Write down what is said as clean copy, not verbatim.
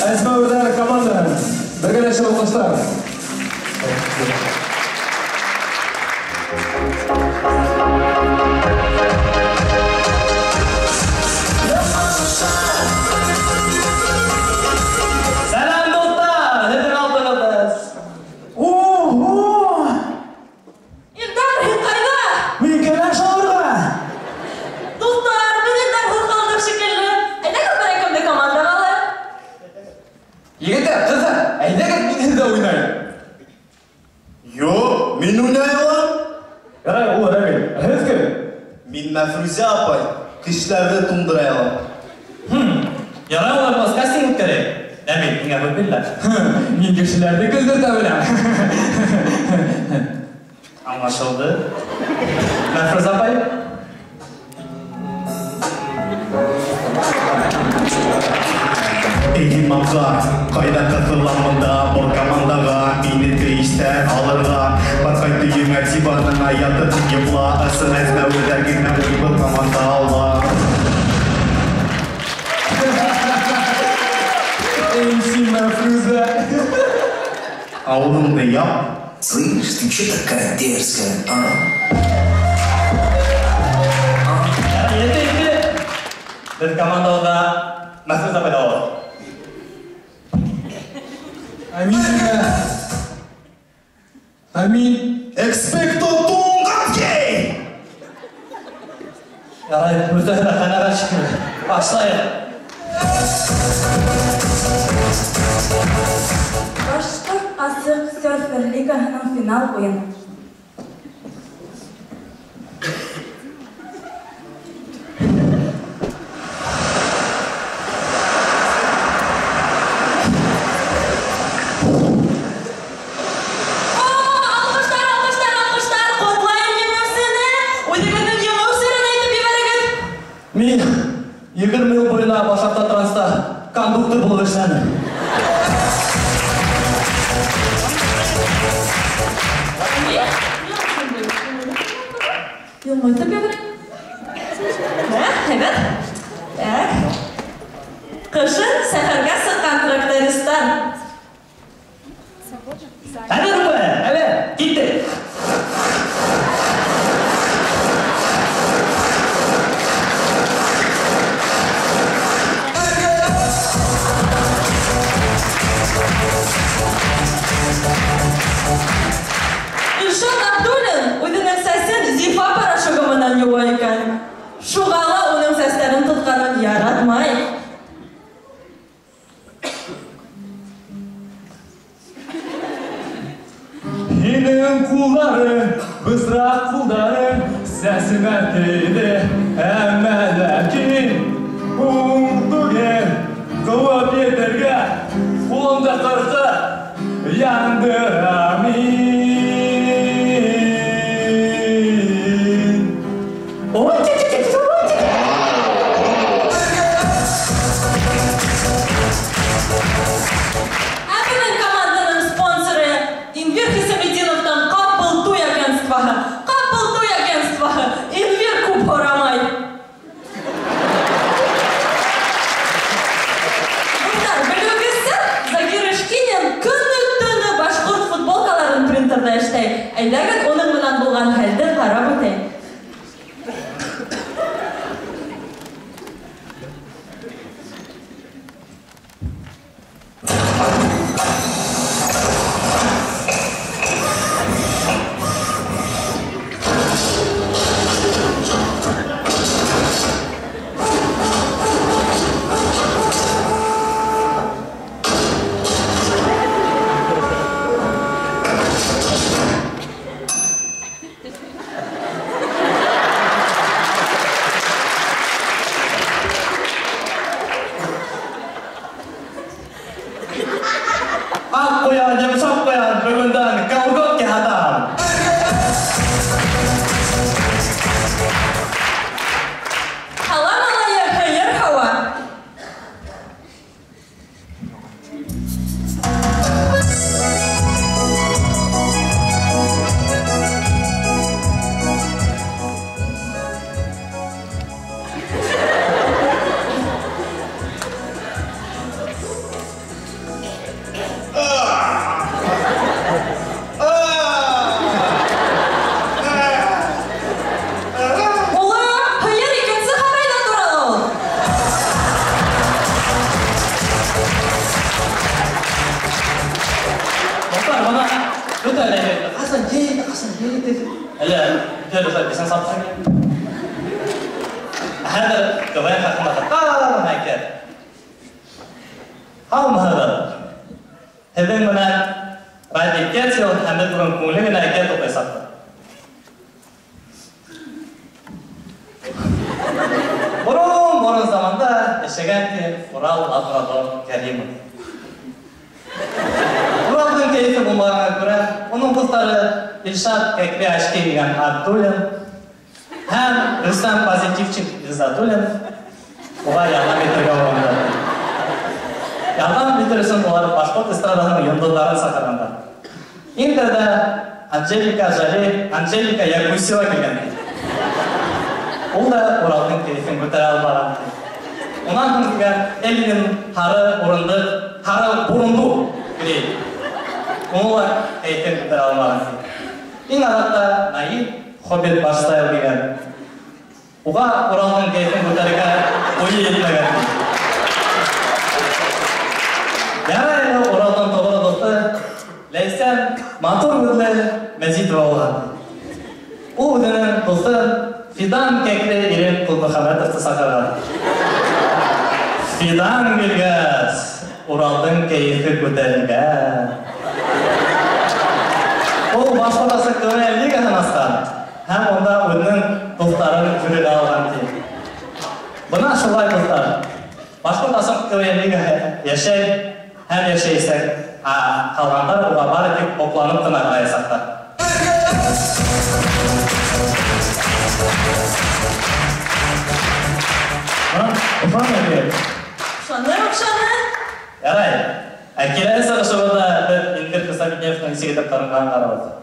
Әзмәүерҙәр командаһы. Бергәләшеп алҡышлар. Сәләм, дуҫтар! Һеҙҙең алдығыҙ. Ого! Илдар, һин ҡайҙа? Мин кәләш алырға! Дуҫтар, беҙ Илдарһыҙ ҡалдыҡ шикелле. Әйҙәгеҙ берәй кемде командаға алайыҡ. Егеттәр, ҡыҙҙар, әйҙәгеҙ мин һеҙҙә уйнайым. Юҡ, мин уйнай алам. Ярай, ул Рәмил. Ә һеҙ кем? Мин Мәфрүзә апай, кешеләрҙе туңдыра алам. Ярай, улар булғас, кастинг үткәрәйек. Рәмил, һиңә һүҙ бирелә. Мин кешеләрҙе көлдөртә беләм. Аңлашылды. Мәфрүзә апай. Эй, мамға, ҡайҙа ҡыҫылам бында, был командаға мине тейештәр алырға. Бар ҡайт өйөңә, диваныңа ятып йоҡла, ысын әзмәүерҙәр генә уй был команда ала. MC Мәфрүзә. Ауыҙыңды яп. Слышь, ты чё такая дерзкая, а? Ете, ете. Беҙ командабыҙҙа Мәфрүзә апай ҙа бар. Амин. Амин. Экспекто туңғанкей! Ярай, бөтәһе лә ҡәнәғәт шикелле. Башлайыҡ. Башҡорт асыҡ серфер лигаһының финал уйыны. Алҡыштар, алҡыштар, алҡыштар! Ҡотлайым еңеүсене! Үҙегеҙҙең еңеү серен әйтеп ебәрегеҙ. Мин 20 йыл буйына Башавтотранста кондуктор булып эшләнем. Йылмайтып ебәрәйем. Ә, һәйбәт. Так. Ҡышын сәфәргә сыҡҡан трактористтар. Әле, Рүпә, әле, киттек. Илшат Абдуллин үҙенең сәсен Зифа порошогы менән йыуа икән. Шуға ла уның сәстәрен тотҡанын яратмай. Һинең ҡулдарың, бысраҡ ҡулдарың, сәсемә тейҙе, әммә ләкин уң түгел, ҡыуып етергә, ҡулымды ҡырҡып яндырам мин. Ой, ти, ти, ти, ти, ой, ти. Ә беҙҙең команданың спонсоры Инвир Хисаметдиновтың Ҡапыл туй агентствоһы. Ҡапыл туй агентствоһы. Инвир күп һорамай. Дуҫтар, белеүегеҙсә, Закир Ишкинин көнө-төнө башҡорт футболкаларын принтерҙа эшләй. Әйҙәгеҙ, уның менән булған хәлде ҡарап үтәйек. Аҡ ҡуян, йомшаҡ ҡуян, бөгөндән колготки һатам. Ҡала малайы һыйыр һауа. Улым, һыйыр икенсе һарайҙа тора ул. Дуҫтар, бына бөтә әйбер. Ҡасан ете, ҡасан ете. Әллә бөтә дуҫтар бесән сапҡан. Хәҙер КВН хаҡында тағы әкиәт. Һаумыһығыҙ? Һеҙҙең менән Радик Кетил һәм беҙ бөгөн күңелле генә әкиәт уҡыйсаҡбыҙ. Борон-борон заманда йәшәгән ти Урал Лабрадор Кәримов. Уралдың кәйефе булмағанға күрә, уның дуҫтары Илшат Кәкре очки кигән Абдуллин һәм Рөстәм Позитивчик Ғиззатуллин уға ярҙам итергә урынды. Ярҙам итер өсөн улар башҡорт эстрадаһының йондоҙҙарын саҡырғандар. Иң тәүҙә Анжелика Жоли, Анжелика Якусева килгән. Ул да Уралдың кәйефен күтәрә алмаған. Унан һуң килгән Элвин һары урындыҡ, һары бурундуҡ Грей. Уны ла кәйефен күтәрә алмаған. Иң аҙаҡта Наил Хоббит Баштайл килгән. Уға Уралдың кәйефен күтәрергә уйы етмәгән. Ярай әле Уралдың тоғро дуҫы Ләйсән матур күҙле Мәзитова булған. Ул үҙенең дуҫы Фидан кәкре ирен Ҡолмөхәмәтовты саҡырған. Фидан килгәс, Уралдың кәйефе күтәрелгән. Ул башҡортасы КВН лигаһын асҡан һәм унда үҙенең дуҫтарын жюриға алған ти. Бына шулай, дуҫтар. Башҡортасы КВН лигаһы йәшәй һәм йәшәйәсәк, ә ҡалғандар уға бары тик һоҡланып ҡына ҡараясаҡтар. Оҡшаны әкиәт? Оҡшаны, оҡшаны. Ярай. Ә киләһе сығышыбыҙҙа беҙ Индир Хисаметдиновтың нисек итеп ҡырынғанын ҡарарбыҙ.